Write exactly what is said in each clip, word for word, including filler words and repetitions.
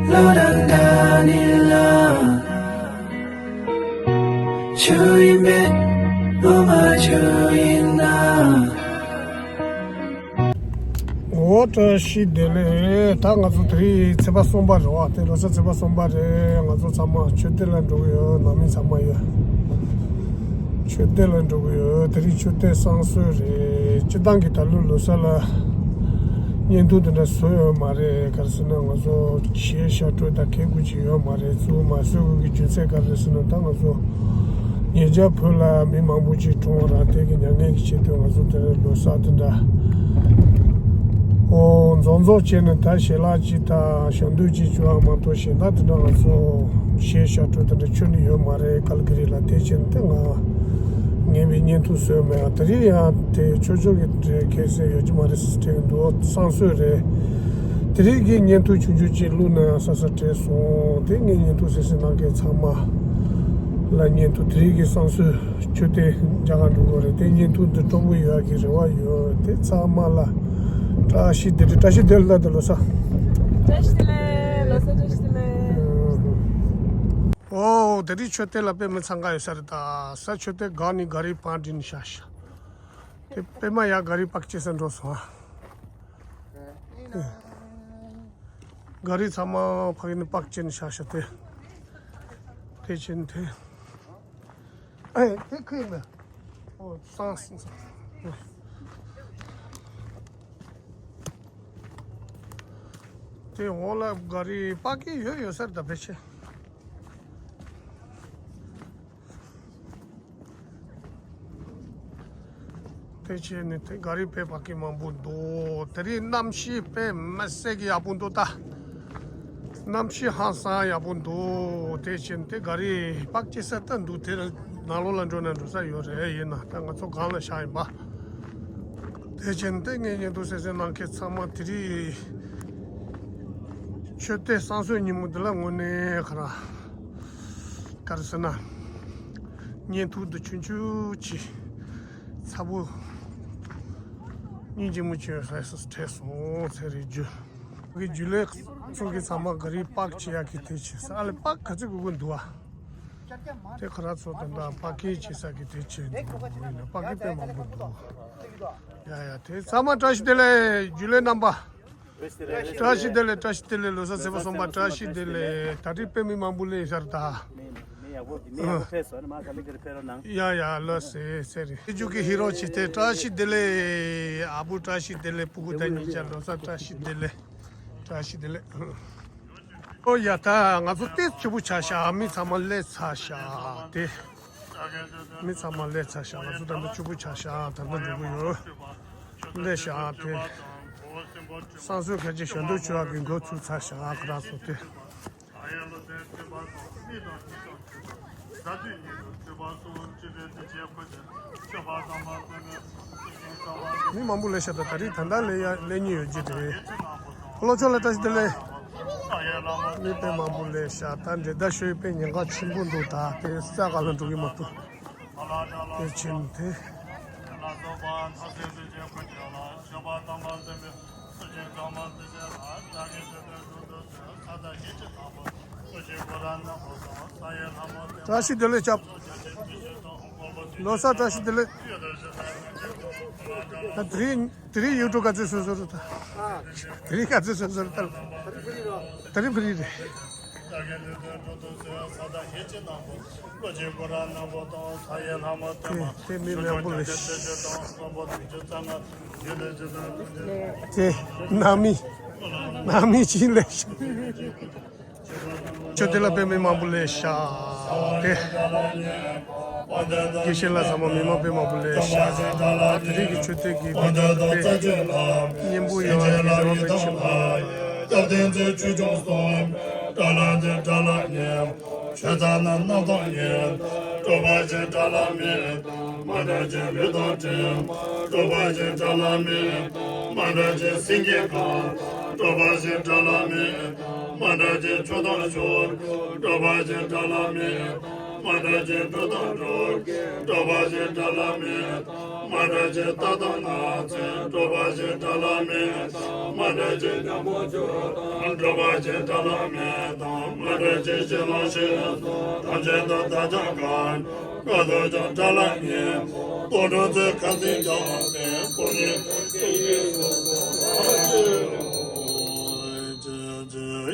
བློ་རང་འདྲ་ནི་ལ། ཆུ་ཡིན་མེད་བློ་མ་ཆུ་ཡིན་ན། འོ་བཀྲ་ཤིས་བདེ་ལེགས། ད་ང་ཚོ་དེ་རིང་ཚེས་པ་གསུམ་པ་རེད་བ། དེ་ལོ་གསར་ཚེས་པ་གསུམ་པ་རེད། ང་ཚོ་ཚང་མ་མཆོད་རྟེན་ལ་འགྲོ་གི་ཡོད། ནང་མི་ཚང་མ་ཡོད། མཆོད་རྟེན་ལ་འགྲོ་གི་ཡོད། དེ་རིང་མཆོད་རྟེན་བསང་གསོལ་རེད། སྤྱི་བཏང་གི་ད་ལོ་ལོ་གསར་ལ་བརྙན་ཐུང་དེ་འདྲ་བཟོས་ཡོད་མ་རེད། ག་རེ་ཟེར་ན་ང་ཚོ་གཞས་ཞབས་བྲོ་དང་གད་སྐུད་ཅིག་ཡོད་མ་རེད། བཙུགས་མ་བཟོ་དགོས་ཀྱི་རྒྱུ་མཚན་ག་རེ་ཟེར་ན་ད་ང་ཚོ་ཉེ་ཆར་བོད་ལ་མི་མང་པོ་ཅིག་གྲོངས་ར། དེ་གི་མྱ་ངན་གྱི་ཆེད་དུ་ང་ཚོ་དེ་རིང་ལོ་གསར་དེ་འདྲ། འོ་འཛོམས་འཛོམས་བྱས་ནས་ད་ཞལ་ལག་ཅིག་དང་ཞལ་འདོན་ཅིག་བྱུང་བ་མ་གཏོགས་གཞན་དག་དེ་འདྲ་ང་ཚོ་གཞས་ཞབས་བྲོ་དེ་འདྲ་ཁྱོན་ནས་ཡོད་མ་རེད། ཀལ་ག་རི་ལ། དེ་བྱས་ནས་དེ་ང་ངན་པའི་བརྙན་ཐུང་བཟོས་མེད། དེ་རིང་ཡང་དེ་ཆོག་ཆོག་གི་གལ་སྲིད་ཡོད་ཀྱི་མ་རེད་ཟེར་དྲན་གྱི་འདུག་བསང་གསོལ་རེད། དེ་རིང་གི་བརྙན་ཐུང་ཆུང་ཆུང་ཅིག་བླུགས་ན་ས་ས་བྲེལ་སོང་། དེ་ངས་བརྙན་ཐུང་གཟིགས་གཟིགས་གནང་མཁན་ཚང་མ་ལ་བརྙན་ཐུང་། དེ་རིང་གི་བསང་གསོལ་མཆོད་རྟེན་མཇལ་ཁ་འགྲོ་གི་རེད། དེ་བརྙན་ཐུང་འདི་སྤྲོ་པོ་ཡོད་ཀྱི་རེ་བ་ཡོད། དེ་ཚང་མ་ལ་བཀྲ་ཤིས་བདེ་ལེགས། བཀྲ་ཤིས་བདེ་ལེགས། ད་དེ་ལོ་གསར། བཀྲ་ཤིས་བདེ་ལེགས། ལོ་གསར་བཀྲ་ཤིས་བདེ་ལེགས། ཨོ་དེ་རིང་མཆོད་རྟེན་ལ་དཔེ་མི་ཚང་ག་ཡོད་ས་རེད། ད་ས་མཆོད་རྟེན་སྒང་ནས་ག་རི་པར་བསྒྲིགས་ནས་བཞག་ཤག་དེ་པད་མ་ཡར་ག་རི་པར་ཀ་བྱེད་ས་འགྲོ་སོང་ཨ། ག་རི་ཚང་མ་ཕ་གི་ནས་པར་ཀ་བྱས་ནས་བཞག་ཤག་དེ་དེ་བྱས་ནས་དེ། ཨེ་དེ་ཁོའི་མེད། ཨོ་སང་སང་སང་། དེ་འོག་ལ་ག་རི་པར་ཀིང་ཡོད་ཡོད་ས་རེད་ད་ཕལ་ཆེར། དེ་བྱས་ནས་དེ་ག་རི་དཔེ་པར་ཀིང་མང་པོ་འདུག་དེ་རིང་གནམ་གཤིས་དཔེ་མི་སྲིད་ཀྱི་ཡག་པོ་འདུག་ད། གནམ་གཤིས་ཧང་སང་ཡག་པོ་འདུག་དེ་བྱས་ནས་དེ་ག་རི་པར་ཀིང་བྱེད་ས་ད་འདུག་དེ་ནང་ལོགས་ལ་འགྲོ་ན་འགྲོ་ས་ཡོད་རེད། ཡིན་ན་ད་ང་ཚོ་སྒང་ལ་བཞག་ཡིན་པ། དེ་བྱས་ནས་དེ་ངས་བརྙན་ཐུང་གཟིགས་གཟིགས་གནང་མཁན་ཚང་མ་དེ་རིང་མཆོད་རྟེན་བསང་གསོལ་ཉིན་མོ་འདི་ལ་དངོས་གནས་ག་རེ་ག་རེ་ཟེར་ན། བརྙན་ཐུང་འདི་ཆུང་ཆུང་ཅིག་ཚ་པོ་སྙིང་རྗེ་མོ་བྱོས་ཟེར་ཟེར་དྲན་སོང་། ཚེ་རིང་རྒྱུ་གི་རྒྱུན་ལས་ཚོ་གི་ཚང་མ་ག་རི་པར་ཀིང་བྱེད་ཡག་གི་དེ་བྱེད་ས་ཨ་ལེ་པར་ཀིང་ག་ཚོད་དགོས་ཀྱི་འདུག་ཨ། དེ་ཁོ་རང་ཚོ་དེ་འདྲ་པར་ཀིང་བྱེད་ས་གི་དེ་བྱེད་འདུག་ཡིན་ན་པར་ཀིང་དཔེ་མང་པོ་འདུག་ཡ་ཡ་དེ་ཚང་མ་བཀྲ་ཤིས་བདེ་ལེགས། རྒྱུན་ལས་རྣམ་པ། བཀྲ་ཤིས་བདེ་ལེགས། བཀྲ་ཤིས་བདེ་ལེགས། ལོ་གསར་ཚེས་པ་གསུམ་པ་བཀྲ་ཤིས་བདེ་ལེགས། ད་རེས་དཔེ་མི་མང་པོ་སླེབས་ཤག་ད། མི་མི་ཡག་པོ་མི་ཡག་པོ་ཕེབས་སོང་། ཨ་ནི་མ་ག་ལེ་ག་ལེ་ཕེབས་རོགས་གནང་། ཡ་ཡ་ལོ་སེ་སེ་རེད། དེ་རྒྱུ་གི་ཧི་རོ་ཆི་དེ་བཀྲ་ཤིས་བདེ་ལེགས། ཨ་བུ་བཀྲ་ཤིས་བདེ་ལེགས། ཕྲུ་གུ་ད་གཉིས་ཀ་ལོ་གསར་བཀྲ་ཤིས་བདེ་ལེགས། བཀྲ་ཤིས་བདེ་ལེགས། ཨོ་ཡ་ད་ང་ཚོ་ཏོག་ཙམ་སྐྱིད་པོ་ཆགས་ཤག་མི་ཚང་མ་སླེབས་ཚར་ཤག་དེ། མི་ཚང་མ་སླེབས་ཚར་ཤག་ང་ཚོ་ད་ལྟ་སྐྱིད་པོ་ཆགས་ཤག་ད་ལྟ་འགྲོ་གི་ཡོད། སླེབས་ཤག་དེ། བསང་གསོལ་ག་ཅིག་ཞལ་འདོན་ཞུ་བ་གི་འགོ་ཚུགས་ཚར་ཤག་ཁོ་རང་ཚོ་དེ། མི་མང་པོ་སླེབས་ཤག་ད་ད་རེས་ད་ལྟ་སླེབས་ཡ་སླེབས་མཁན་ཡོད་ཀྱི་རེད། ཕོ་ལོ་ཆོས་ལ་བཀྲ་ཤིས་བདེ་ལེགས། མི་དཔེ་མང་པོ་སླེབས་ཤག་ད་འགྲན་ཟླ་ཤོར་དཔེ་ཉེན་ཁ་ཆེན་པོ་འདུག་ད་དེ་ས་ག་ལ་འགྲོ་གི་མ་ཐུབ། དེ་ཕྱིན་ཏེ། བཀྲ་ཤིས་བདེ་ལེགས་སྐྱབས། ལོ་གསར་བཀྲ་ཤིས་བདེ་ལེགས། ད་དེ་རིང་དེ་རིང་ཡུལ་གྲུ་ག་ཚོད་སོ་སོ་རེད་ད། དེ་རིང་ག་ཚོད་སོ་སོ་རེད་ད། ད་རིང་བོད་རིགས་རེད། དེ་དེ་མི་མང་པོ་ལས། དེ་ནང་མི་ནང་མི་ཅིག་ལས། མཆོད་རྟེན་ལ་དཔེ་མི་མང་པོ་ལས་ཤག་དེ། དགེ་བཤེས་ལགས་ཚང་མ་མི་མང་དཔེ་མང་པོ་ལས་ཤག་དེ་རིང་གི་མཆོད་རྟེན་གྱི་དཔེ་སྙན་པོ་ཡོད་པའི་རེ་བ་དཔེ་ཆེན་པོ། སྐྱབས་བསྟན་མཛད་ཆོས་སྐྱོང་གསུམ། དགྲ་ལྷ་འདི་དགྲ་ལྷ་ཉིད། ཆོས་ཚང་ན་རྣམ་དག་ཉིད། སྤྲོ་བ་ཞིག་དགྲ་ལྷ་མེད། མ་དགྲ་ཞིག་ལུས་དང་འཕྲད། སྤྲོ་བ་ཞིག་དགྲ་ལྷ་མེད། མ་དགྲ་ཞིག་སེང་གེ་གང་། སྤྲོ་བ་ཞིག་དགྲ་ལྷ་མེད། མ་དགྲ་ཞིག་ཆོས་དང་ཕྱོགས། སྤྲོ་བ་ཞིག་དགྲ་ལྷ་མེད། མ་འདྲ་ཅན་འགྲོ་དང་འགྲོ། འགྲོ་བ་ཅན་དགྲ་ལ་མེད། མ་འདྲ་ཅན་རྟ་དང་ནགས་ཚལ། འགྲོ་བ་ཅན་དགྲ་ལ་མེད། མ་འདྲ་ཅན་ཉ་མོ་ཆུ་དང་། འགྲོ་བ་ཅན་དགྲ་ལ་མེད་དང་། མ་འདྲ་ཅན་ཞལ་ལུང་ཞིག་ཐམས་ཅད་དུ་བདག་ཅག་གམ། བཀའ་སྡོད་ཀྱང་དགྲ་ལ་ཉེ། དོན་གྲུབ་ཚེ་ཁ་འཛིན་ཀྱང་སྟེ། དཔུང་གཉེན་དང་སྐད་ཡིག་སོགས་སུ་མ་ཕྱེ་རུང་།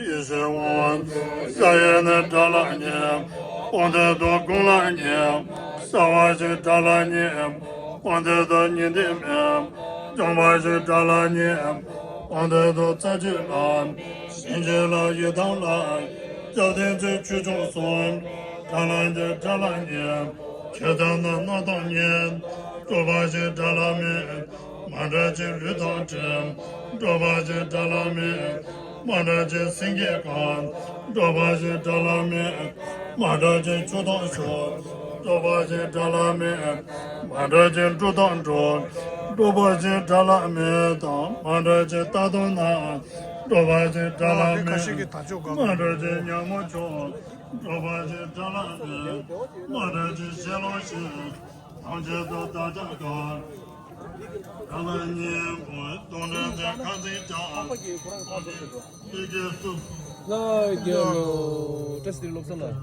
ཡེ་ཤེས་དབང་ཤར་ཡས་ནི་དགྲ་ལ་ཉེ། དཔུང་འདེགས་དང་དགུང་ལ་ཉེ། གསལ་བ་ཞིག་དགྲ་ལ་ཉེ། དཔུང་འདེགས་དང་ཉི་ཟླའི་མེ། འཇོམས་པ་ཞིག་དགྲ་ལ་ཉེ། དཔུང་འདེགས་དང་རྩ་ཆུ་ལ། བྱིན་གྱིས་བརླབས་ཡི་དམ་ལ། སྐྱབས་དང་ཚེ་ཆོས་སྐྱོང་གསུམ། དགྲ་ལ་ཉེ། དགྲ་ལ་ཉེ། ཆོས་དང་ནང་རྣམས་དང་ཉེ། སྤྲུལ་པ་ཞིག་དགྲ་ལ་མེད། མ་འདྲ་ཅན་ལུས་དང་དྲིམ། སྤྲུལ་པ་ཞིག་དགྲ་ལ་མེད། མ་འདྲ་ཅན་སེང་གེ་དཀར། སྤྲུལ་པ་ཞིག་དགྲ་ལ་མེད། མ་འདྲ་ཅན་ཆུ་དང་ཆུ། སྤྲུལ་པ་ཞིག་དགྲ་ལ་མེད། མ་འདྲ་ཅན་འབྲུ་དང་འབྲུ། སྤྲུལ་པ་ཞིག་དགྲ་ལ་མེད་དང་། མ་འདྲ་ཅན་རྟ་དང་ནགས། སྤྲུལ་པ་ཞིག་དགྲ་ལ་མེད། མ་འདྲ་ཅན་ཉ་མོ་ཆུ། སྤྲུལ་པ་ཞིག་དགྲ་ལ་མེད། མ་འདྲ་ཅན་ཞལ་ལུང་ཞིག་ཐམས་ཅད་དུ་བདག་ཅག་གམ། དགྲ་ལ་ཉེ། དོན་གྲུབ་ཚེ་ཁ་འཛིན་ཀྱང་། ཡེ་ཤེས་སོགས་སུ། ལ་རྒྱལ་ལོ། བཀྲ་ཤིས་བདེ་ལེགས་སློབ་གསར་ལགས།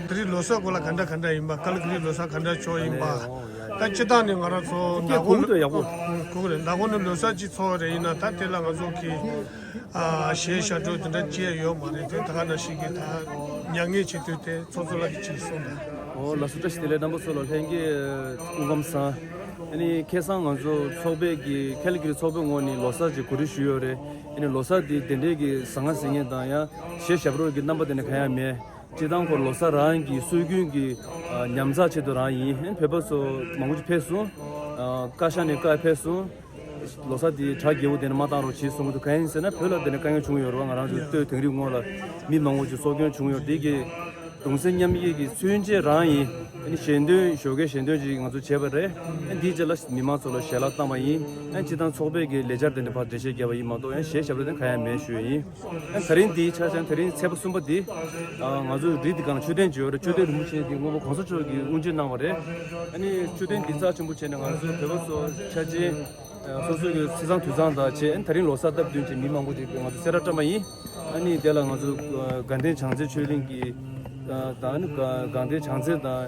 དེ་རིང་ལོ་གསར་སྐོར་ལ་ག་འདྲ་ག་འདྲ་ཡིན་པ། ཀ་ལི་ཀི་རི་ལོ་གསར་ག་འདྲ་ཆོག་ཡིན་པ། ད་སྤྱིར་བཏང་ནས་ང་རང་ཚོ་ཟླ་གུང་དུ་ཡག་པོ། གུང་རེད། ཟླ་གུང་ནས་ལོ་གསར་གཅིག་ཚོགས་རེད། ཡིན་ན་ད་དེ་ལ་ང་ཚོ་གི་ཨ་གཞས་ཞབས་བྲོ་དེ་འདྲ་བཅས་ཡོད་མ་རེད་དེ། ད་ག་ནང་བཞིན་གྱི་ད་མྱ་ངན་བྱེད་དུས་དེ་ཚོགས་གཙོ་ལགས་ཀྱིས་ཅིག་གསུངས་དང་། ཨོ་ལགས་སོ། བཀྲ་ཤིས་བདེ་ལེགས། རྣམ་པ་ཚོ་ལ་ལྷན་རྒྱས་སྐུ་ཁམས་བཟང་། ཨ་ནི་ཁ་སང་ང་ཚོ་ཚོགས་པའི་གི་ཁེ་ལི་ཀི་རི་ཚོགས་པའི་ངོས་ནས་ལོ་གསར་གྱི་གོ་སྒྲིག་ཞུས་ཡོད་རེད། ཨ་ནི་ལོ་གསར་འདི་དེ་འདྲའི་གི་ཟང་ངེ་ཟིང་ངེ་དང་ཡང་གཞས་ཞབས་བྲོ་གི་རྣམ་པ་དེ་འདྲ་གང་ཡང་མེད། སྤྱིར་བཏང་ཁོ་ལོ་གསར་རང་གི་སྲོལ་རྒྱུན་གྱི་ཨ་ཉམས་ཚགས་ཆེད་དུ་རང་ཡིན། ཨ་ནི་བོད་པ་ཚོ་མང་པོ་ཅིག་ཕེབས་སོང་། ཨ་བཀའ་ཤག་ནས་བཀའ་ཕེབས་སོང་། ལོ་གསར་འདི་གྲ་རྒྱས་པོ་དེ་འདྲ་མ་བཏང་རོགས་བྱེད་གསུང་གི་འདུག་གང་ཡིན་ཟེར་ན་བོད་ལ་དེ་འདྲ་དཀའ་ངལ་བྱུང་ཡོད་རེད་བ། ང་རང་ཚོ་སྟོད་དིང་རི་ངོས་ལ་མི་མང་པོ་ཅིག་སྲོག་སྐྱོན་བྱུང་ཡོད། འདི་གི་གདུང་སེམས་མཉམ་སྐྱེད་ཀྱི་མཚོན་བྱེད་རང་ཡིན། ཨ་ནི་ཞལ་འདོན་ཞོགས་ཀའི་ཞལ་འདོན་ཅིག་ང་ཚོ་བྱས་པ་རེད། ཨ་ནི་འདིའི་རྗེས་ལ་མི་མང་ཚོ་ལ་ཞལ་ལག་བཏང་བ་ཡིན། ཨ་ནི་སྤྱིར་བཏང་ཚོགས་པའི་གི་ལས་འཆར་དེ་འདྲ་ཕར་འགྲེལ་བཤད་བརྒྱབ་པ་ཡིན་མ་གཏོགས། ཨ་ནི་གཞས་ཞབས་བྲོ་དེ་གང་ཡང་མེད་ཞུ་ཡ་ཡིན། ཨ་ནི་ད་རིང་འདིའི་ཆ་བཞག་ན་ད་རིང་ཚེས་པ་གསུམ་པ་འདི་ཨ་ང་ཚོ་རི་འདི་སྒང་ལ་མཆོད་རྟེན་ཅིག་ཡོད་རེད། མཆོད་རྟེན་རིན་པོ་ཆེ་འདི་སྔོན་མ་གོང་ས་མཆོག་གིས་དབུ་འབྱེད་གནང་བ་རེད། ཨ་ནི་མཆོད་རྟེན་འདི་རྩ་ཆེན་པོ་བྱས་ནས་ང་ཚོའི་བོད་པ་ཚོ་ཆ་ཆེན་སོ་སོའི་གི་ཚེས་བཟང་དུས་བཟང་དང་བྱས། ཨ་ནི་ད་རིང་ལོ་གསར་སྟབས་བསྟུན་བྱས་མི་མང་པོ་ཅིག་ང་ཚོ་གསལ་བསྒྲགས་བཀྲམ་པ་ཡིན། ཨ་ནི་དེ་ལ་ང་ཚོ་དགའ་ལྡན་བྱང་རྩེ་ཆོས་གླིང་གི་དང་། ཨ་ནི་དགའ་ལྡན་བྱང་རྩེ་དང་། ཨ་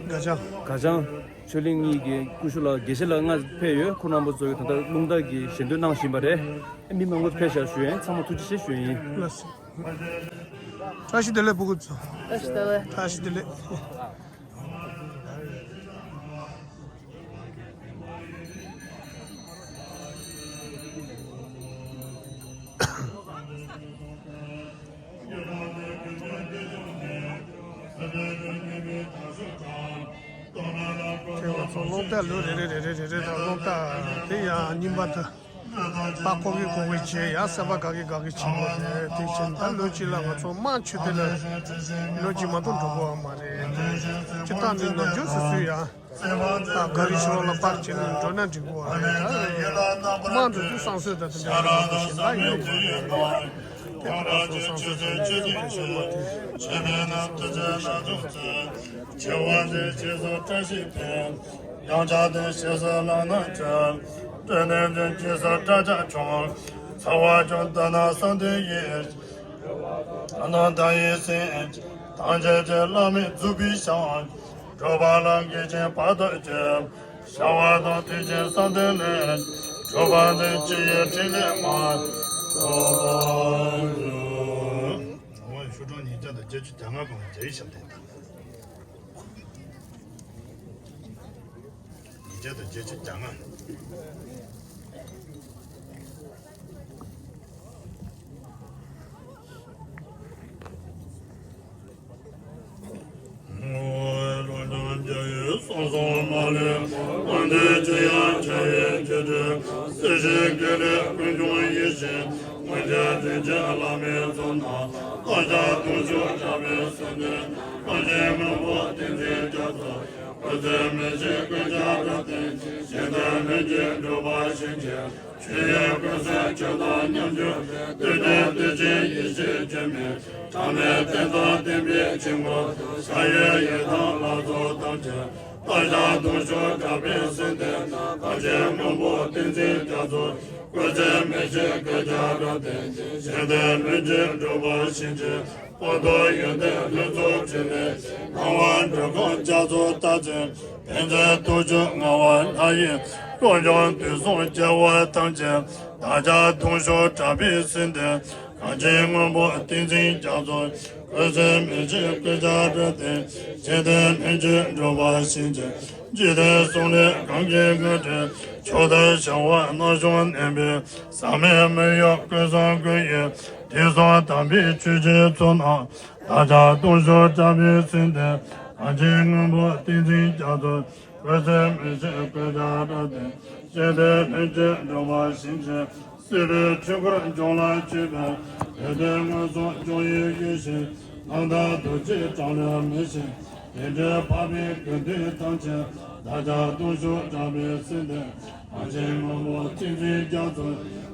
དགའ་བྱང་། དགའ་བྱང་ཆོས་གླིང་གཉིས་ཀྱི་སྐུ་ཞབས་ལགས་དགེ་བཤེས་ལགས་ལྔ་ཕེབས་ཡོད། ཁོང་རྣམ་པ་ཚོ་གིས་ད་ལྟ་རླུང་རྟ་གི་ཞལ་འདོན་གནང་བཞིན་པ་རེད། ཨ་མི་མང་པོ་ཕེབས་ཤག་ཞུ་ཡིན། ཚང་མ་ཐུགས་རྗེ་ཆེ་ཞུ་ཡིན། ལགས་སོ། བཀྲ་ཤིས་བདེ་ལེགས་ཕྲུ་གུ་ཚོ། བཀྲ་ཤིས་བདེ་ལེགས། བཀྲ་ཤིས་བདེ་ལེགས། དེ་ང་ཚོ་རླུང་རྟ་ལུག་རེ་རེ་རེ་རེ་རེ་རེ་དང་། རླུང་རྟ་དེ་ཡང་རྙིང་པ་དང་། པགས་ཀོ་གི་ཀོ་གི་བྱས། ཡང་སེམས་པ་དགའ་གི་དགའ་གི་བྱེད་དགོས་རེད། དེ་བཞིན་ད་ལོ་གཅིག་ལ་ང་ཚོ་དམངས་ཆོས་སྡེ་ལ་ལོ་གཅིག་མ་གཏོགས་འགྲོ་དགོས་པ་མ་རེད། སྤྱིར་བཏང་ནི་ནམ་རྒྱུན་སོ་སོའི་ཡང་ད་ག་རི་ཤོར་ལ་པར་བྱས་ནས་འགྲོ་ན་འགྲིག་གི་རེད། ད་དམངས་འགྲོ་དུས་བསང་གསོལ་དང་དེ་འདྲ་འགྲོ་དགོས་ཤིང་ད་ཡོད་དགོས་རེད། དེ་ང་ཚོ་བསང་གསོལ་དང་ཆོས་སྡེ་གི་ཆེན་མོ་དེ། ཆེ་བ་འདི་རྗེས་སུ་བཀྲ་ཤིས་འཕེལ། ཡང་བསྐྱར་དུ་རྗེས་སུ་ལག་ན་འཁྱོལ། སྤྲོས་བྲལ་འདི་རྗེས་སུ་བཀྲ་ཤིས་འབྱུང་། ཚ་བ་ཅུང་བཏུལ་ན་བསམ་དོན་ཡིན། ད་ནི་བདག་ཡིད་སེམས་ཐམས་ཅད་ཀྱི་བླ་མེད་རྫོགས་པའི་ཞིང་། སྒྲུབ་པ་ལ་འགོད་ཅིང་བར་དུ་གཅོད། བྱ་བ་དང་མཐུན་ཞིང་བསམ་དོན་ལེགས། སྒྲུབ་པ་འདི་ཅི་ཡི་ཕྲིན་ལས་མ། ཐོབ་པར་འགྱུར། ཞོ་སྒྲོན་ཉིས་བརྒྱ་དང་བརྒྱད་ཅུ་གྱ་ལྔ་པ་ང་རྒྱ་ཡིག་ཞབས་བརྟན་དང་། ཉིས་བརྒྱ་དང་བརྒྱད་ཅུ་གྱ་ལྔ། རིན་ཆེན་བླ་མའི་གཙུག་ན། བསྟོད་ཕྱག་གདུང་ཤུགས་དྲག་པོས་གསོལ་འདེབས། གངས་ཅན་སྔོན་པོ་ཏིང་འཛིན་རྒྱ་མཚོ། འོད་ཟེར་མེ་ལྕེ་ཀུན་ཁྱབ་རབ་བརྟན་ཅིང་། གཞན་དོན་ལྷུན་གྱིས་འགྲུབ་པར་བྱིན་གྱིས། ཆོས་དབྱིངས་ཀུན་གསལ་ཁྱོད་དང་མཉམ་སྤྱོད་པའི། ཐུབ་བསྟན་བདེ་ཆེན་ཡེ་ཤེས་ཆོས་མིན་གྲངས་མེད་བསྟན་རྩ་བརྟན་པའི་བྱིན་རླབས་ཤར་བའི་ཡི་དམ་ལྷ་ཚོགས་ཐམས་ཅད། བསྟོད་ཕྱག་གདུང་ཤུགས་དྲག་པོས་གསོལ་འདེབས། གངས་ཅན་སྔོན་པོ་ཏིང་འཛིན་རྒྱ་མཚོ། འོད་ཟེར་མེ་ལྕེ་ཀུན་ཁྱབ་རབ་བརྟན་ཅིང་། གཞན་དོན་ལྷུན་གྱིས་འགྲུབ་པར་བྱིན་གྱིས། སྤངས་རྟོགས་ཡོན་ཏན་ལྷུན་གྱིས་གྲུབ་པའི། སྣང་བ་འགྲོ་ཀུན་རྒྱ་མཚོ་ལྟར་མཛད། ཕན་མཛད་ཐུགས་རྒྱུད་ངག་དབང་ལྷ་ཡི། བློ་སྦྱོང་དུས་གསུམ་སྐྱེ་བོ་ཐམས་ཅད། བདག་ཅག་གདུང་ཤུགས་དྲག་པོས་གསོལ་འདེབས། གངས་ཅན་སྔོན་པོ་ཏིང་འཛིན་རྒྱ་མཚོ། འོད་ཟེར་མེ་ལྕེ་ཀུན་ཁྱབ་རབ་བརྟན། གཞན་དོན་ལྷུན་གྱིས་འགྲུབ་པར་བྱིན་གྱིས། འཇིག་རྟེན་གསུམ་ལས་གང་གི་དངོས་གྲུབ། མཆོག་ཏུ་བྱ་བ་རྣམ་གཞུང་གནས་པའི། ཟག་མེད་མི་གཡོ་ཀུན་བཟང་སྐུ་ཡི། དུས་གསུམ་དམ་པའི་ཆོས་ཀྱི་གཙུག་ན། བདག་ཅག་གདུང་ཤུགས་དྲག་པོས་གསོལ་འདེབས། གངས་ཅན་སྔོན་པོ་ཏིང་འཛིན་རྒྱ་མཚོ། འོད་ཟེར་མེ་ལྕེ་ཀུན་ཁྱབ་རབ་བརྟན། གཞན་དོན་ལྷུན་གྱིས་འགྲུབ་པར་བྱིན་གྱིས། སྲིད་པའི་འཁྲུལ་འཁོར་སྦྱོང་ལ་སྤྱོད་པའི། ལས་དོན་མངོན་སུམ་སྐྱོང་བའི་ཡེ་ཤེས། རྣམ་དག་རྡོ་རྗེ་གྲགས་ལས་མི་ཤེས། དེ་འདྲའི་འཕགས་པའི་དགེ་འདུན་ཐམས་ཅད། བདག་ཅག་གདུང་ཤུགས་དྲག་པོས་གསོལ་འདེབས། གངས་ཅན་སྔོན་པོ་ཏིང་འཛིན་རྒྱ་མཚོ།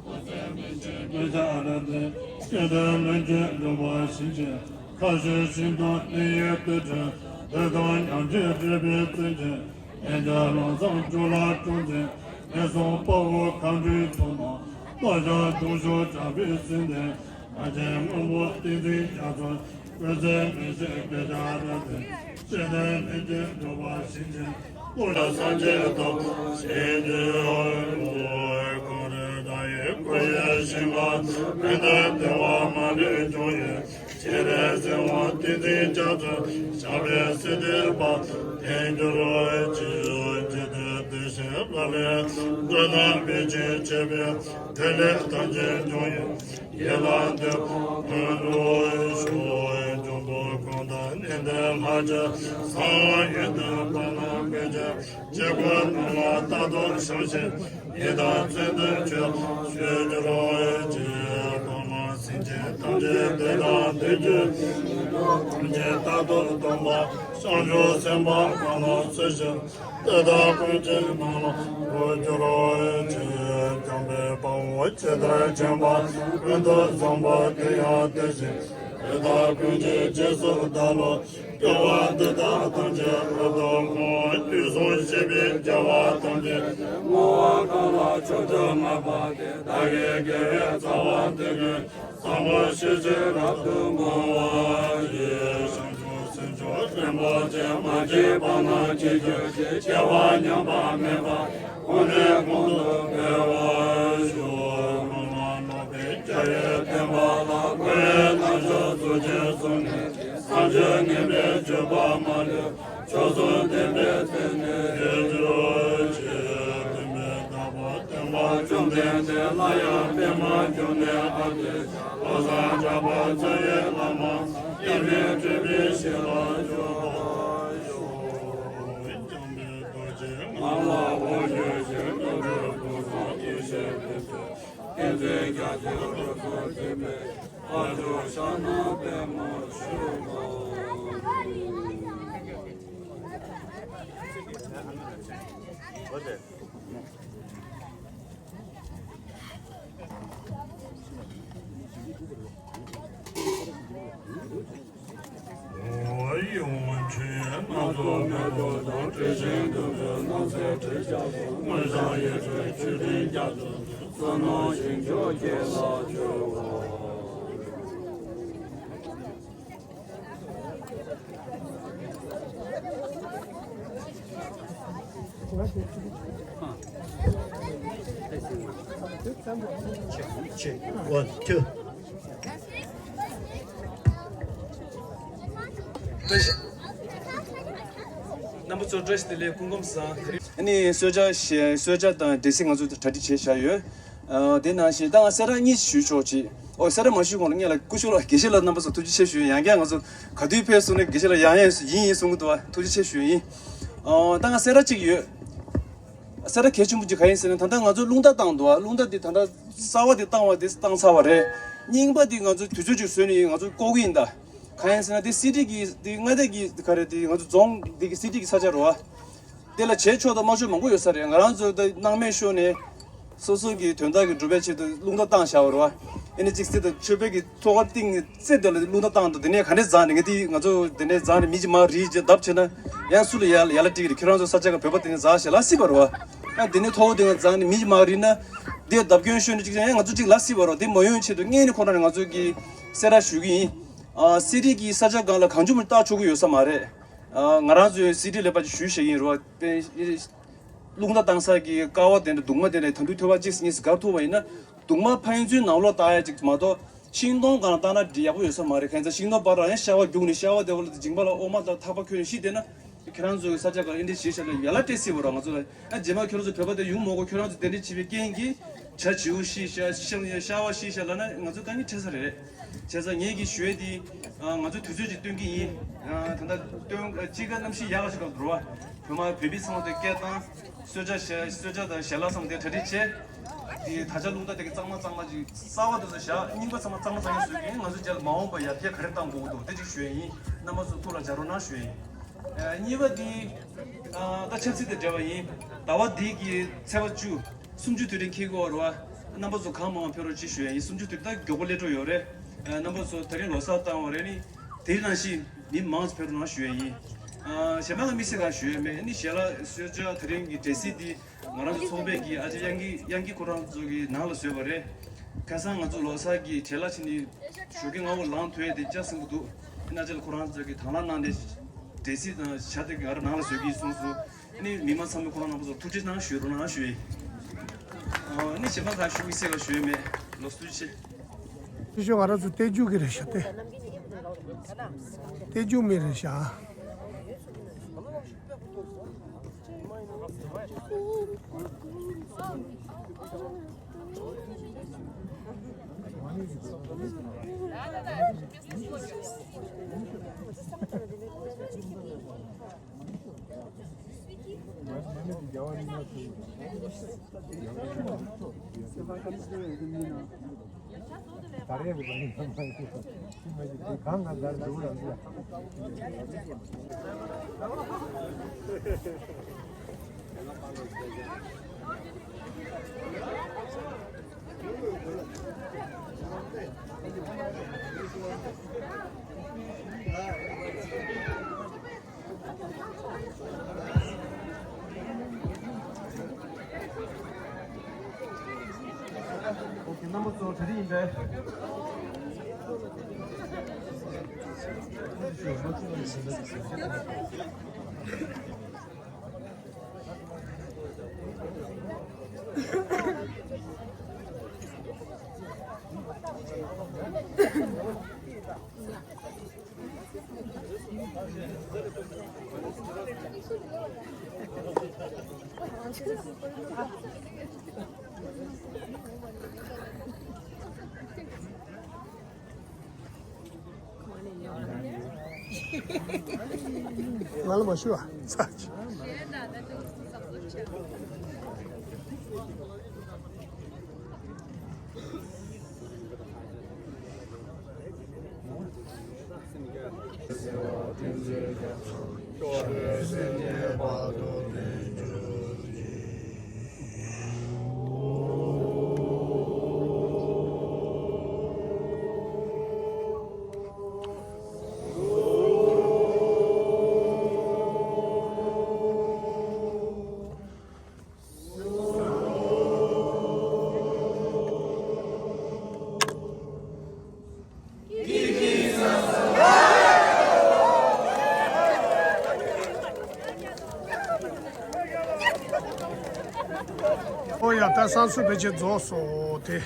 འོད་ཟེར་མེ་ལྕེ་ཀུན་ཁྱབ་རབ་བརྟན། གཞན་དོན་ལྷུན་གྱིས་འགྲུབ་པར་བྱིན་གྱིས། མཁའ་སྤྱོད་ཤིན་ཏུ་ནུས་པའི་བདུད་ཀྱི། བདུད་དང་མཉམ་བསྲེས་སྒྲིབ་པའི་བཙན་གྱིས། ལན་གཅིག་ལམ་སང་སྐྱོབ་ལ་སྤྲོ་མཛད། ངན་སོང་དཔའ་བོ་མཁའ་འགྲོའི་ཚོགས་རྣམས། བསྟོད་ཕྱག་གདུང་ཤུགས་དྲག་པོས་གསོལ་འདེབས། གངས་ཅན་སྔོན་པོ་ཏིང་འཛིན་རྒྱ་མཚོ། འོད་ཟེར་མེ་ལྕེ་ཀུན་ཁྱབ་རབ་བརྟན། གཞན་དོན་ལྷུན་གྱིས་འགྲུབ་པར་བྱིན་གྱིས། བློ་སངས་རྒྱས་ཐོབ་པར་བྱིན་གྱིས་རློབས། གངས་རི་བདག་ཡིད་ཀུན་གཡོ་ཞིང་ཁམས། ཀུན་ཏུ་བདེ་བ་མ་ལུས་འབྱུང་བའི། སྤྱན་རས་གཟིགས་དབང་ཏིང་འཛིན་རྒྱ་མཚོ། ཞབས་པད་སྲིད་མཐའི་བར་དུ་བརྟན་གྱུར་ཅིག་འཇིག་རྟེན་བདེ་གཤེགས་ལ་ལས། འགྲོ་རྣམས་མི་མཁྱེན་བྱས་པའི། དེ་ལས་ཐམས་ཅད་འབྱུང་བའི། ཡིད་ལ་འདོད་པ་ཀུན་འགྲུབ་ཤོག་འབྱུང་པོ་ཀུན་ཏུ་གནས་འདིར་ལྷར་བཅས། གསང་བ་ཡོན་ཏན་དཔག་བསམ་ཀུན་གྱི། དཀྱིལ་འཁོར་རྣམས་ལ་རྟག་ཏུ་ཞིང་གཤེགས། ཡི་དམ་མཚན་ལྡན་མཆོད་པ་ཞུ་གྱུར་ཅིག་པདྨ་སེང་ཆེན་ཐམས་ཅད་དེ་དང་ལྡན་གྱུར་ཅིག་ཐམས་ཅད་རྟག་ཏུ་སྟོན་པ་བྱང་ཆུབ་སེམས་དཔའ་གང་དག་སུ་ཞིག་དེ་དག་ཀུན་གྱི་ནང་ན་འགོད་གྱུར་ཅིག་འཇམ་དཔལ་དཔའ་བོས་ཇི་ལྟར་མཁྱེན་པ་ཀུན་ཏུ་བཟང་པོ་དེ་ཡང་དེ་བཞིན་དེ་དག་ཀུན་གྱི་རྗེས་སུ་བདག་སློབ། སྐྱེ་བ་འདི་དག་ཐམས་ཅད་རབ་ཏུ་བསྔོ། དུས་གསུམ་གཤེགས་པའི་རྒྱལ་བ་ཐམས་ཅད་བསྔོ་བ་གང་ལ་མཆོག་ཏུ་བསྔགས་པ་དེས། བདག་གི་དགེ་བའི་རྩ་བ་འདི་ཀུན། བཟང་པོ་སྤྱོད་ཕྱིར་རབ་ཏུ་བསྔོ་བ་ཡི། བྱང་ཆུབ་སེམས་མཆོག་རིན་པོ་ཆེ། མ་སྐྱེས་པ་རྣམས་སྐྱེ་གྱུར་ཅིག་སྐྱེ་བ་ཉམས་པ་མེད་པ། གོང་ནས་གོང་དུ་འཕེལ་བར་ཤོག་སྔོན་ལ་ནོར་བུའི་རྒྱ་ཡིས་བརྟེན་པ་ལ། འཁོར་བའི་རྣམ་གཞག་རྫོགས་ཆེན་གསུམ་ནས། བསམ་བརྗོད་ངེས་པའི་སྤྱོད་པ་མ་ལུས། མཆོག་གསུམ་ལྡན་པའི་མཚན་ནི་ཡིད་འགྱུར་ཅིག་བདེན་པའི་བདག་པོ་བརྟན་པ་བཅོམ་ལྡན་འདས་ལ་ཡང་པདྨ་འབྱུང་གནས་ཨ་ཏི་ཤ། བློ་བཟང་གྲགས་པ་རྩ་བའི་བླ་མ། དབྱེར་མེད་སྤྲུལ་པའི་ཞལ་ལ་འཇུག་པར་ཤོག་འཇམ་དཔལ་རྡོ་རྗེ་ངག་དབང་དབང་སྒྱུར་ཞིང་། རྣམ་གྲོལ་ཕུན་སུམ་ཡེ་ཤེས་ཀུན་གྱི། ཏིང་འཛིན་རྒྱ་མཚོའི་རོལ་མཚོ་འཛིན་པའི། ཕ་ཇོ་ཤ་ནང་པདྨོ་བཞུགས་པ། ཡིད་འོང་ཆོས་སྣ་ཚོགས་མེ་ཏོག་དང་། དྲི་ཞིམ་དུང་འཕྲོས་སྣང་གསལ་དྲི་ཞིམ་པོ། མངོན་ཤེས་ཡིད་སྤྲུལ་མཆོད་སྤྲིན་རྒྱ་མཚོ། བསོད་ནམས་ཞིང་མཆོག་ཁྱེད་ལ་སྤྱོད་པ། One, two. རྣམ་པ་ཚོ་བཀྲ་ཤིས་བདེ་ལེགས། སྐུ་ཁམས་བཟང་། ཨ་ནི་གསོལ་ཇ་བཞེས། གསོལ་ཇ་དང་འབྲས་སིལ་ང་ཚོ་གྲ་སྒྲིག་བྱས་བཞག་ཡོད། ཨ་དེ་ནང་བཞིན་ད་ང་གསལ་བསྒྲགས་གཉིས་ཞུ་ཆོག་ཅིག་ཨོ་གསལ་བསྒྲགས་མ་ཞུས་གོང་ལ་སྔོན་ལ་སྐུ་ཞབས་ལགས་དགེ་བཤེས་ལགས་རྣམ་པ་ཚོ་ཐུགས་རྗེ་ཆེ་ཞུ་ཡིན། ཡང་བསྐྱར་ང་ཚོ་ག་དུས་ཕེབས་སོང་ན་དགེ་བཤེས་ལགས་ཡང་ཡང་ཡིན་ཡིན་གསུང་གི་འདུག་ཐུགས་རྗེ་ཆེ་ཞུ་ཡིན། ཨོ་ད་ང་གསལ་བསྒྲགས་གཅིག་ཡོད། གསལ་བསྒྲགས་གལ་ཆེན་པོ་ཅིག་ག་ཡིན་ཟེར་ན། ད་ལྟ་ང་ཚོ་རླུང་རྟ་བཏང་འདུག་ཨ། རླུང་རྟ་འདི་ད་ལྟ་གསར་བ་འདི་བཏང་བ་འདི་བཏང་ཚར་བ་རེད། རྙིང་པ་འདི་ང་ཚོ་དུས་ཚོད་ཅིག་བཟོས་ནས་ང་ཚོ་བསྐོར་གྱི་ཡིན་ད། གང་ཡིན་ཟེར་ན་འདི་སི་ཌི་གི་འདི་མངའ་སྡེ་གི་ག་རེ་འདི་ང་ཚོ་རྫོང་འདི་གི་སི་ཌི་གི་ས་ཆ་རེད་བ། དེ་ལ་བྱས་ཆོག་དང་མ་ཆོག་མང་པོ་ཡོད་ས་རེད། ང་རང་ཚོ་ད་སྣང་མེད་ཤོར་ནས་སོ་སོ་གི་དོན་དག་གི་སྒྲུབ་པའི་ཆེད་དུ་རླུང་རྟ་བཏང་བཞག་པ་རེད་བ། ཨེ་ནི་གཅིག་སྲིད་དང་ཆོས་འཕེལ་གྱི་ཚོགས་པ་སྟེང་ནས་རྩེ་དེ་ལ་རླུང་རྟ་བཏང་འདུག་དེ་ནས་ག་འདྲས་འཛེགས་ནས་ངས་དེ་ང་ཚོ་དེ་འདྲས་འཛེགས་ནས་མི་གཅིག་མར་རིལ་རྗེས་བརྡབ་བྱས་ན་ཡང་སུ་ལ་ཡར་ཡར་ལ་སྤྲད་ཀྱི་རེད། ཁྱོད་རང་ཚོ་ས་ཆ་ག་བོད་པ་དེ་ནས་འཛེགས་ཞེས་ལབ་སྲིད་པ་རེད་བ། ཡང་དེ་ནས་ཐོག་དེ་ང་འཛེགས་ནས་མི་གཅིག་མར་རིལ་ན་དེ་བརྡབ་སྐྱོན་ཤོར་ནས་གཅིག་ཡང་ང་ཚོ་གཅིག་ལབ་སྲིད་པ་རེད་བ། དེ་མ་ཡོང་ཆེད་དུ་སྔོན་ནས་ཁོ་རང་ནས་ང་ཚོ་གི་གསལ་བསྒྲགས་ཞུ་གི་ཡིན། ཨ་སི་ཌི་གི་ས་ཆ་སྒང་ལ་གང་བྱུང་མིན་བཏགས་ཆོག་གི་ཡོད་ས་མ་རེད། ཨ་ང་རང་ཚོའི་སི་ཌི་ལས་པ་ཅིག་ཞུས་བཞག་ཡིན་རེད་བ། རླུང་རྟ་བཏང་ས་གི་ཀ་བ་དེ་འདྲ་གདུང་མ་དེ་འདྲ་ད་དུང་ཐོལ་པ་གཅིག་གཉིས་སུ་ག་ཐུག་པ་ཡིན་ན། གདུང་མ་ཕན་ཚུན་ནང་ལོགས་བཏགས་ཡ་གཅིག་མ་གཏོགས་ཤིང་སྡོང་སྒང་ལ་བཏགས་ན་འདི་ཡག་པོ་ཡོད་ས་མ་རེད། ཁ་སང་ཤིང་སྡོང་བར་ལ་ཡང་ཤ་བ་རྒྱུག་ནས་ཤ་བ་དེ་བ་ལ་མཇིང་པ་ལ་ཨོ་མ་དང་ཐག་པ་ཁོལ་ནས་ཤི་བསྡད་ན། ཁྱེད་རང་ཚོ་གི་ས་ཆ་ག་ཨེ་འདྲ་ཞིག་བྱས་ལ་ཡ་ལ་སྤྲད་སྲིད་པ་རེད། ང་ཚོ་ལ་ཨ་རྗེས་མ་ཁྱོད་རང་ཚོ་བོད་པ་དེ་ཡོང་མ་དགོས། ཁྱོད་རང་ཚོ་དེ་འདྲ་བྱས་པའི་རྐྱེན་གྱིས་བྱ་བྱིའུ་ཤི་ཤ་ཤ་ཤ་བ་ཤི་ཤ་ལབ་ན་ང་ཚོ་དཀའ་ངལ་འཕྲད་ས་རེད། བྱས་ཙང་ངེད་ཀྱིས་ཞུ་ཡས་དེ་ང་ཚོ་དུས་ཚོད་ཅིག་སྟོན་གྱི་ཡིན། ད་ལྟ་སྟོན་དཔྱིད་ཀ་གནམ་གཤིས་ཡག་ཞིག་ག་འགྲོ་བ། བོད་མ་བོད་པའི་ཚང་མ་དེ་སྐད་བཏང་། གསོལ་ཇ་བཞེས། གསོལ་ཇ་དང་ཞལ་ལག་ཚང་མ་དེ་གྲ་སྒྲིག་བྱས། དེ་ད་ཆ་རླུང་རྟ་དེ་གི་གཙང་མ་གཙང་མ་ཅིག་གསར་བ་དེ་ཚོ་བཞག་རྙིང་པ་ཚང་མ་གཙང་མ་གཙང་མ་བཟོས་ཀྱི་ཡིན། ང་ཚོ་རྗེས་ལ་མ་འོངས་པ་ཡར་རྒྱས་ག་རེ་གཏང་དགོས་ཀྱི་འདུག་དེ་ཅིག་ཞུ་ཡས་ཡིན། རྣམ་པ་ཚོ་ཐུགས་ལ་འཇགས་རོགས་གནང་ཞུ་ཡས་ཡིན། ཨ་གཉིས་པ་འདི་ཨ་ད་ཆབ་སྲིད་དང་འབྲེལ་བ་ཡིན། ཟླ་བ་འདི་གི་ཚེས་པ་བཅུ་སུམ་ཅུ་དུས་དྲན་འཁེལ་གྱི་ཡོད་རེད་བ། རྣམ་པ་ཚོ་གང་མང་ཕེབས་རོགས་ཅེས་ཞུ་ཡས་ཡིན། སུམ་ཅུ་དུས་ད་མགྱོགས་པོ་སླེབས་འགྲོ་ཡོད་རེད། ཨ་རྣམ་པ་ཚོ་དེ་རིང་ལོ་གསར་བཏང་བ་རེད། ནི་དེ་ནང་བཞིན་མི་མང་ཙམ་ཕེབས་རོགས་གནང་ཞུ་ཡས་ཡིན། ཨ་གཞན་པ་ལ་དམིགས་བསལ་གང་ཞུ་ཡས་མེད། ནི་ཞལ་ལག་གསོལ་ཇ་དེ་རིང་གི་འབྲས་སིལ་འདི་ང་རང་ཚོ་ཚོགས་པའི་གི་ཨ་ཅེ་དབྱངས་སྐྱིད། དབྱངས་སྐྱིད་ཁོ་རང་ཚོ་གི་ནང་ལ་བཟོས་པ་རེད། ཁ་སང་ང་ཚོ་ལོ་གསར་གྱི་བྲེལ་ལ་ཕྱིན་ནི་ཞོགས་ཀས་སྔ་པོ་ལངས་ཐུབ་ཡས་དེ་ལྕགས་སྲིན་པོ་འདུག་ཨ་ཅེ་ལགས་ཁོ་རང་ཚོ་གི་དང་བླངས་གནང་ནས་འབྲས་སིལ་དང་ཇ་དེ་ག་རེ་ནང་ལ་བཟོས་ཀྱི་གསུངས་སོང་། ཨ་ནི་མི་མང་ཚང་མས་ཁོ་རང་རྣམ་པ་ཚོར་ཐུགས་རྗེ་གནང་ཞུ་རོགས་གནང་ཞུ་ཡིན། ཨ་ནི་གཞན་པ་གང་ཞུ་དམིགས་བསལ་གང་ཞུ་ཡས་མེད། ལོ་སུ་ཆེ། ཅི་ཞུ་ང་རང་ཚོ་སྟེ་རྒྱུ་གི་རེད་ཤག་སྟེ། སྟེ་རྒྱུ་མི་རེད་ཤག་ཨོ་ཁེ། རྣམ་པ་ཚོ་གྲ་སྒྲིག་ཡིན་པས། ང་ལ་མ་ཞུ་བ། ཚ་ཆུ། ཨོ་ཡ། ད་བསང་གསོལ་ཕལ་ཆེར་རྫོགས་སོང་སྟེ།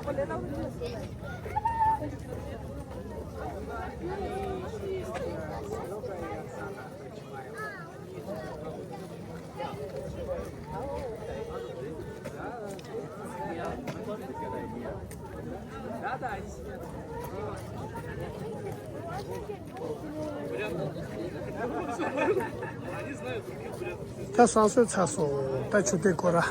ད་སང་སོས་ཚར་སོང་། ད་ཆུ་ཚོད་འགོར་ར། དེ་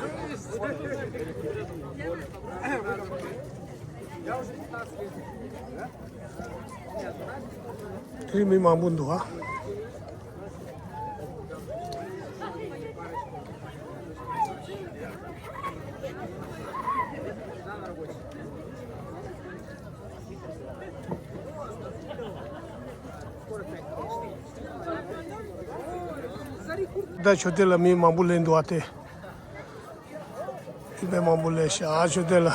རིང་མི་མང་པོ་འདུག་ཨ། ད་ཆུ་ཚོད་ལ་མི་མང་པོ་སླེབས་འདུག་ཨ། དེ་མི་དཔེ་མང་པོ་སླེབས་ཤག་ཨ། ཆུ་ཚོད་ལ།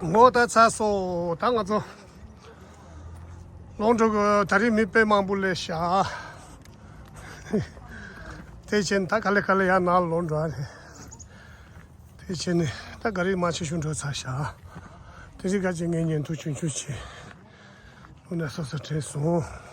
ངོ་ད་ཚར་སོང་། ད་ང་ཚོ་ལོག་འགྲོ་དགོས། ད་རེས་མི་དཔེ་མང་པོ་སླེབས་ཤག་དེ་བྱས་ནས་ད་ག་ལེ་ག་ལེ་ཡར་ནང་ལོག་འགྲོ་ཨ་རེད། དེ་བྱས་ནས་ད་ག་རེ་མ་བྱེད་ཤུགས་འགྲོ་ཚར་ཤག་དེ་རིང་ག་ཅིག་ངས་ཉན་ཐུབ་ཆུང་ཆུང་བྱས། ལོ་ན་སོ་སོ་དྲན་སོང་།